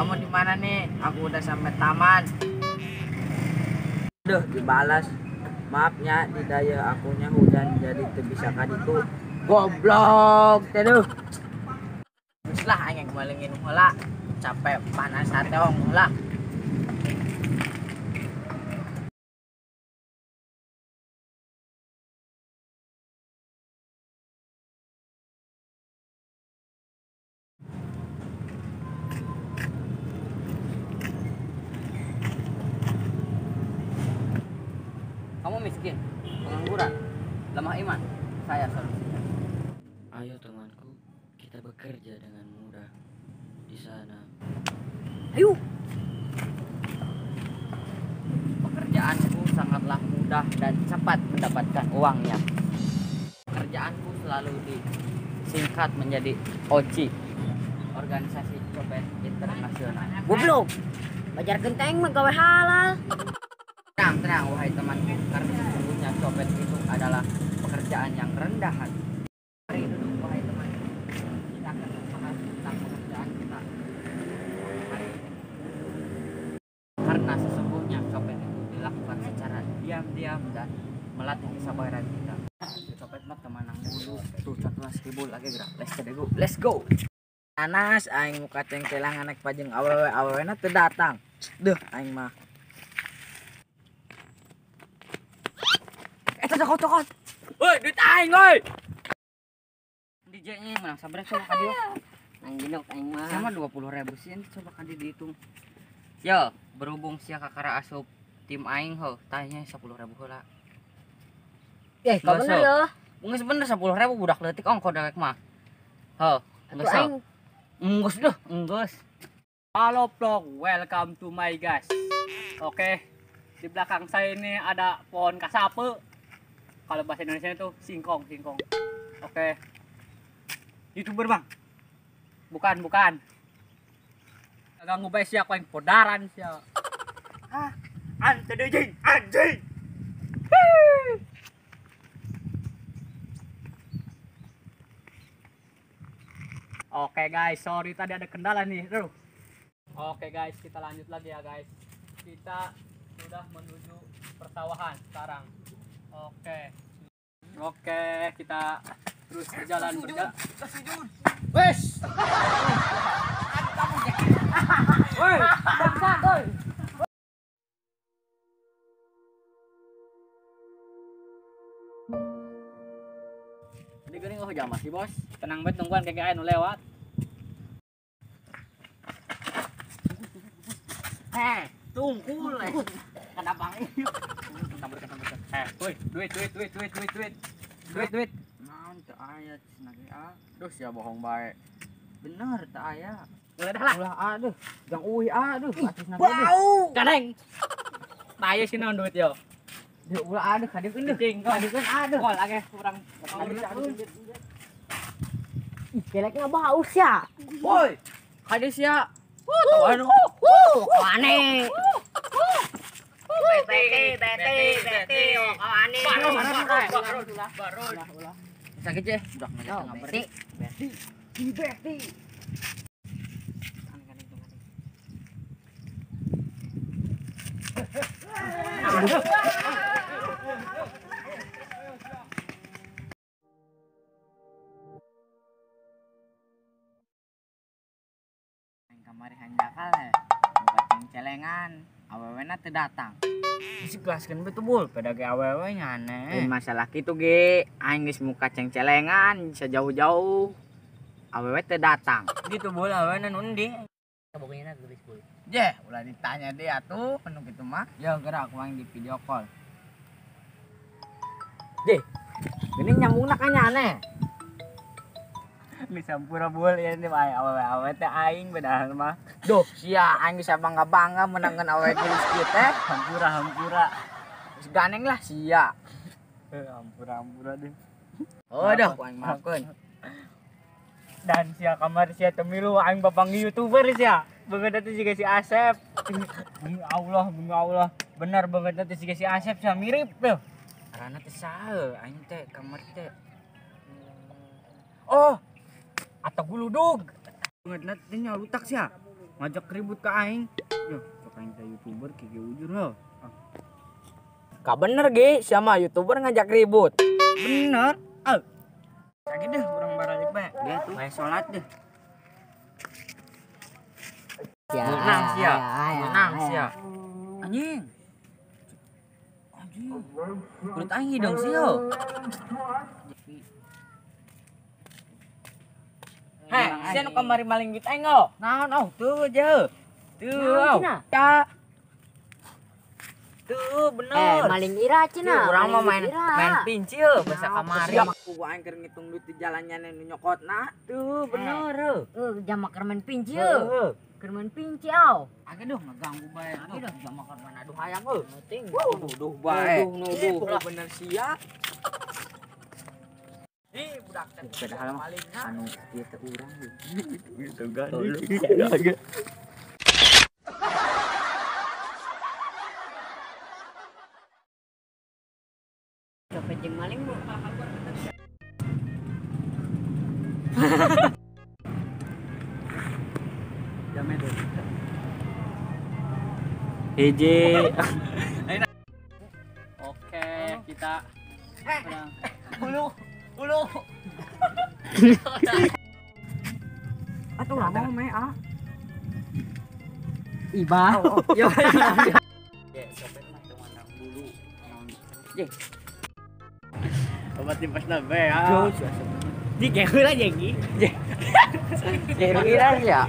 Kamu di mana nih? Aku udah sampai taman. Duh, dibalas. Maafnya di daya akunya hujan jadi teu bisa ka ditu. Goblok, teh duh. Geus lah aing malengin heula. Capek panas hate ong lah. Kamu miskin, pengangguran, lemah iman, saya solusinya. Ayo temanku, kita bekerja dengan mudah di sana. Ayo. Pekerjaanku sangatlah mudah dan cepat mendapatkan uangnya. Pekerjaanku selalu disingkat menjadi OCI, Organisasi Copet Internasional. Goblok. Bajar genteng mah gawe halal. Tenang, tenang, wahai temanku, karena sesungguhnya copet itu adalah pekerjaan yang rendah hati. Mari duduk, wahai temanku, kita akan membahas tentang pekerjaan kita. Mari. Karena sesungguhnya copet itu dilakukan secara diam-diam dan melatih kesabaran kita. Copet mah temanang dulu, tuh contohnya skibul lagi gerak. Let's go, let's go. Panas aing muka cengkelangan anak pajeng awewe awewena teu datang. Duh, aing mah. Eta cokot-cokot. Woi, duit aing woi. DJ-nya menang sabar coba ka dieu. Nang ginok aing mah. Sama 20.000 sih coba ka dieu dihitung. Yo, berhubung sia kakara asup tim aing heuh, tanya 10.000 heula. Eh, kau bener yo. Geus bener 10.000 budak leutik ongko dewek mah. Heuh, geus. Enggeus deh, enggeus. Halo vlog, welcome to my guys. Oke, di belakang saya ini ada pohon kasape. Kalau bahasa Indonesia itu singkong, singkong. Oke. YouTuber bang? Bukan, bukan. Ganggu bae sia ku aing podaran sia. Ah, anjing, anjing. Oke guys, sorry tadi ada kendala nih. Aduh. Oke guys, kita lanjut lagi ya guys. Kita sudah menuju persawahan sekarang. Oke. Oke, kita terus berjalan berjalan. Wes. Woi, bangsat, woi. Ini geuning oh jam masih, Bos. Tenang bet tungguan kayak nu lewat. Heh, tungkul. Kenapa ini? Eh, woi, duit, duit, duit, duit, duit, duit. Duit, duit. Naon teu aya cenah ge ah. Duh sia bohong bae. Bener teu aya. Ulah dah lah. Ulah aduh, jang uih aduh, atusna ge. Bau. Kadeng. Taya sih naon duit yo. Duh ulah aduh kadieun deuh. Cing, Kadieun aduh. Kol akeh urang. Ih, kelekna bau sia. Woi, kadieu sia. Wuh, anu. Aneh. Beti, beti, beti, oh aneh. Baru, baru. Sakit je, budak nanya Oh, tengah beti. Beti. Beti. Aing kamari hanjakal he. Muka cengcelengan, awewena teu datang. Isi kelaskeun bae tuh bul, pada ge awewe nya aneh. Lain masalah kitu ge, aing geus muka cengcelengan sejauh-jauh. Awewe teu datang. Gitu bul, awewe nu endi? Bogenya geus bul. Jeh, ulah ditanya deh atuh, penuh kitu mah. Ya gerak aku aing di video call. Deh, geuning nyambungna ka nya aneh. Ini sampura bul ya ini mah awewe awewe teh aing bedahan mah. Duh, sia aing bisa bangga-bangga menangkan awewe geus kieu teh. Hampura hampura. Geus ganeng lah sia. Hampura hampura deh. Oh, dah ku aing maafkeun. Dan sia kamar sia temilu aing bapangi YouTuber sia. Banget nanti juga si Asep. Demi Allah, demi Allah. Benar banget nanti juga si Asep sia mirip tuh. Karena teh saha aing teh kamar teh. Oh, atau guludug. Banget nanti nya lutak sia. Ngajak ribut ke aing. Yo, cok aing teh YouTuber kiki ujur heuh. Ka bener ge, sama YouTuber ngajak ribut. Bener. Ah. Sakit deh urang baralik bae. Dia tuh bae salat deh. Menang sia. Menang sia. Anjing. Anjing. Kulit aing hidung sia. Hei, sia nu kamari maling duit aing oh. Naon oh, tuh je. Tuh. Ya. Tuh bener. Maling ira cenah. Urang mah main main pinci heuh basa kamari. Aku aing keur ngitung duit di jalannya nu nyokotna. Tuh bener heuh. Heuh, jama keur main pinci heuh. Keur main pinci aw. Aduh ngeganggu bae. Aduh jama keur main aduh hayang heuh. Nuduh bae. Nuduh bener sia. Ih, budak teh padahal mah anu ieu teh urang gitu kan. Copet jeung maling bu. Jamnya tuh. Hiji. Oke, kita ulu ulu. Atuh lama me ah. Iba. Yo. Ya, copet mah teu mandang bulu. Ye. Obat timpas na be ah. Di geura jeung. Geura ya.